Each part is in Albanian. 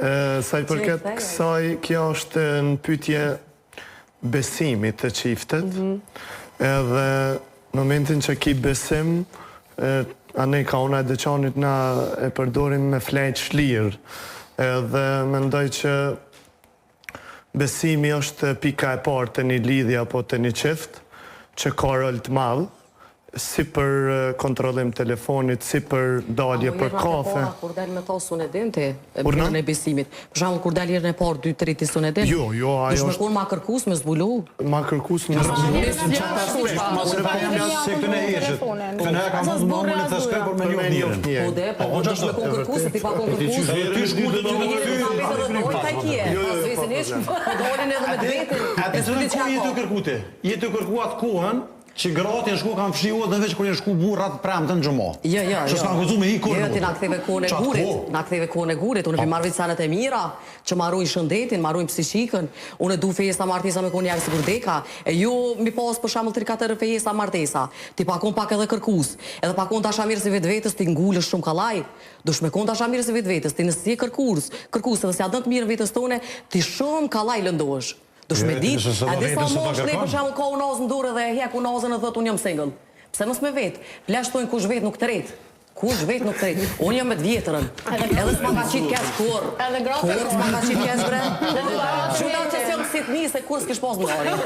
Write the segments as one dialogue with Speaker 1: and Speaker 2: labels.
Speaker 1: Sa i përket kësaj, kjo është në pyetje besimi te çiftet, mhm. edhe në momentin që ki besim, anej ka ona e Deçanit na e përdorim me flejt shlirë, edhe mendoj që besimi është pika e parë te një lidhje apo te një çift, që ka rol të madh, Si për kontrollim telefonit, si për dalje për kafe.
Speaker 2: Amo herën e para kur del me ta s'un e din ti punën e besimit. Për shembull kur del herën e parë, dy, tri ti s'un e din.
Speaker 1: Jo, jo, ajo
Speaker 2: është. Dush me kon ma kërkus me zbulu.
Speaker 1: Ma kërkus me
Speaker 2: zbulu.
Speaker 3: Mos e flas se këtë e heshit. Këtë e kam vënë më në të shkoj për me njoft
Speaker 2: njerin. Po de, po po dush me kon kërkus, ti pa kon kërkus.
Speaker 3: Ty shku të do të ty.
Speaker 2: Jo, jo, jo. Po dolin edhe me të vetin.
Speaker 3: A ti s'u je tu kërku ti? Je tu kërku atë kohën Që gratë janë shku kanë fshi odën veç kur janë shku burrat premten në xhuma.
Speaker 2: Jo, jo, jo.
Speaker 3: Që s'kanë guxu me hi kurrë.
Speaker 2: Jo, jo, ti na ktheve kohën e gurit, na ktheve kohën e gurit. Unë po marr veç senet e mira, që ma ruajnë shëndetin, ma ruajnë psiqikën. Unë du fejesa martesa me kon njerëz sikur deka, e jo mi pas për shembull tri katër fejesa martesa. Ti pa kon pak edhe kërkus, edhe pa kon dashamirës i vetvetes ti ngulesh shumë kollaj. Dush me kon dashamirës i vetvetes, ti nëse je kërkus, kërkus edhe s'ia don të mirën vetes tone, ti shumë kollaj lëndohesh. Dush me dit, a di sa moshë për shembull ka unazë në dorë dhe e hjek unazën e thotë unë jam single. Pse mos me vet? Pleqt thonë kush vet nuk tret. Kush vet nuk tret. Unë jam me të vjetrën. Edhe s'ma ka qit keq kurr. Kurr s'ma ka qit keq bre. Gjuna që s'jam sitni se kurr s'kish pas ndarje.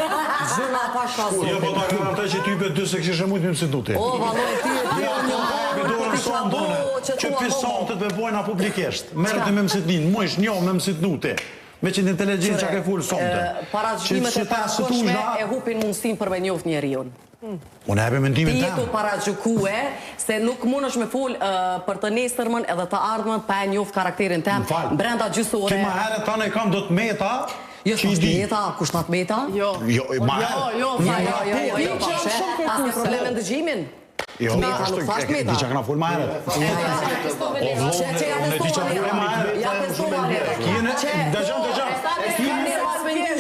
Speaker 2: Gjuna pasha
Speaker 3: zotin. Jo po ta garantoj që ty pe dy se kishe mujt me m'sitnu ti.
Speaker 2: O vallai ti ti unë jam
Speaker 3: Hapi dorën sonte unë. Që pi sonte të bojna publikisht. Merre ti me m'sitni, mujsh njo me m'sitnu ti. Me qenë inteligjent çka ke fol
Speaker 2: sonte. Paragjykimet e parakohshme e hupin mundësinë për me njoft njeriun.
Speaker 3: Unë e jap mendimin
Speaker 2: tim. Ti je tu paragjykue se nuk mundesh me fol për të nesërmen edhe të ardhmen pa e njoft karakterin tem brenda gjysë
Speaker 3: ore. Ti ma herët thanë i kam do të meta
Speaker 2: Jo s'është të meta, kush tha të meta?
Speaker 4: Jo.
Speaker 3: Jo, ma herët.
Speaker 4: Jo,
Speaker 2: jo, jo, jo, jo, jo, jo, asnjë problem me ndëgjimin.
Speaker 3: Jo,
Speaker 2: Meta, nuk thash meta.
Speaker 3: Di çka kena fol ma herët. O vëlla, unë di çka fol ma herët.
Speaker 2: Ja testova herët.
Speaker 3: Kine, dëgjon, dëgjon.
Speaker 4: Kine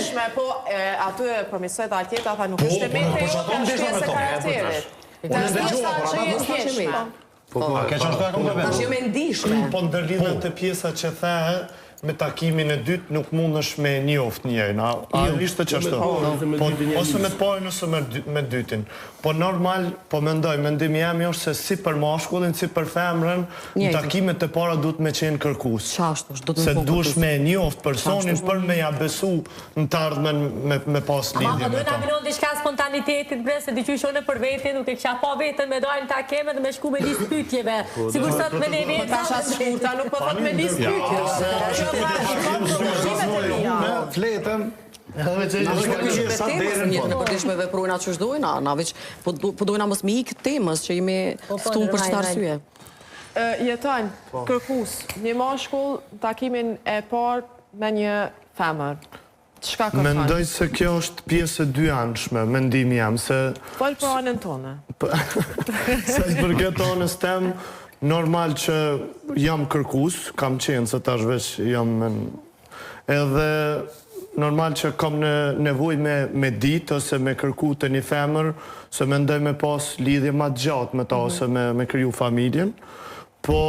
Speaker 4: ndjeshme, po aty e përmirësoi dhe Alketa tha nuk është e meta
Speaker 3: po, po,
Speaker 4: jo, është pjesë e karakterit.
Speaker 3: Unë dëgjova, por ata
Speaker 2: nuk thashë meta.
Speaker 3: Po, po, a ke çfarë ka
Speaker 2: problem? Tash jo me ndishme.
Speaker 1: Po ndërlidhet te pjesa që the me takimin e dytë nuk mundesh me njoft njerin, a a jo. ishte qashtu? Po ose me të parin ose me me dytin. Po normal, po mendoj, mendimi jem është se si për mashkullin, si për femrën, në takimet e para duhet me qenë kërkues.
Speaker 2: Qashtu është, duhet
Speaker 1: me
Speaker 2: qenë
Speaker 1: kërkues. Se duhesh me njoft personin për me ja besu në të ardhmen me me pas lidhje me
Speaker 5: ta. Ama po duhet ta minon diçka spontanitetit bre se diqysh unë për veten nuk e kisha pa veten me dalë në takim edhe me shku me listë pyetjeve.
Speaker 4: Po,
Speaker 5: Sikur sot me ne
Speaker 4: Po
Speaker 5: vetë.
Speaker 4: tash as shkurta nuk po thot me listë pyetjesh. Kjo tha i kam propozime të mia.
Speaker 3: Fletën
Speaker 2: Na shkojmë me temës në jetën e përditshme veprojna qysh dojna, na veç po po dojna mos me ik temës që jemi
Speaker 5: Po, po,
Speaker 2: ftun për
Speaker 5: normal,
Speaker 2: çfarë arsye.
Speaker 4: Jeton, kërkus, një mashkull takimin e parë me një Femër. Çka kërkon?
Speaker 1: Mendoj se kjo është pjesë e dyanshme, mendimi jem, se...
Speaker 4: Fol për anën tone.
Speaker 1: Sa i përket anës tem, normal që jam kërkus, kam qenë se tash veç jam edhe normal që kam në nevojë me me ditë ose me kërku te një femër, se mendoj me pas lidhje ma të gjatë me ta ose me me kriju familjen. Po.